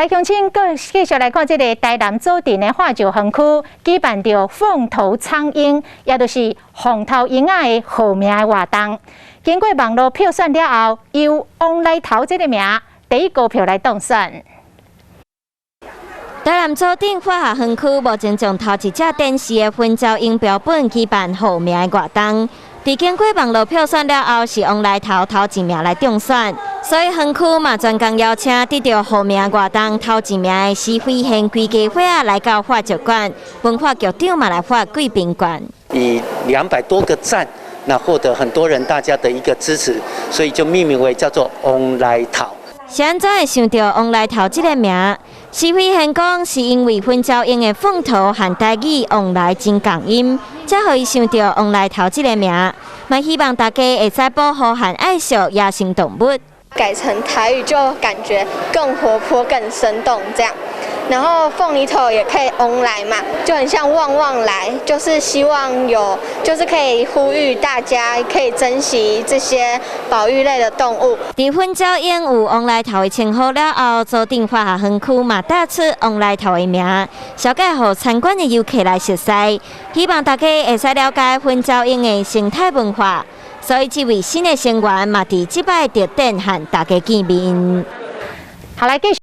來鄉親，閣繼續來看這个台南左鎮的化石園區舉辦著鳳頭蒼鷹，也就是鳳頭鷹仔的號名的活動。經過網路票選了後，由王來頭這个名第一高票來當選。台南左鎮化學園區目前將頭一隻展示的非洲鷹標本舉辦號名的活動。佇經過網路票選了後，是王來頭頭一名來中選，所以園區嘛專工邀請得著號名活動頭一名的施飛賢規家伙仔來到化石館，文化局長嘛來發貴賓券。以200多個讚，那獲得很多人大家的一個支持，所以就命名為叫做王來頭。是按怎會想著王來頭這个名？施飛賢講是因為非洲鷹的鳳頭和台語王來真仝音，才予伊想著王來頭這个名。嘛希望大家會使保護和愛惜野生動物。改成台語就感覺更活潑、更生動，這樣。然後鳳梨頭也可以旺來嘛，就很像旺旺來，就是希望有，就是可以呼籲大家可以珍惜這些保育類的動物。佇非洲鷹有王來頭的稱號了後，左鎮化學園區嘛打出王來頭的名，紹介予參觀的遊客來熟似，希望大家會使了解非洲鷹的生態文化。所以這位新的成員嘛，佇這擺特展和大家見面。好，來繼續。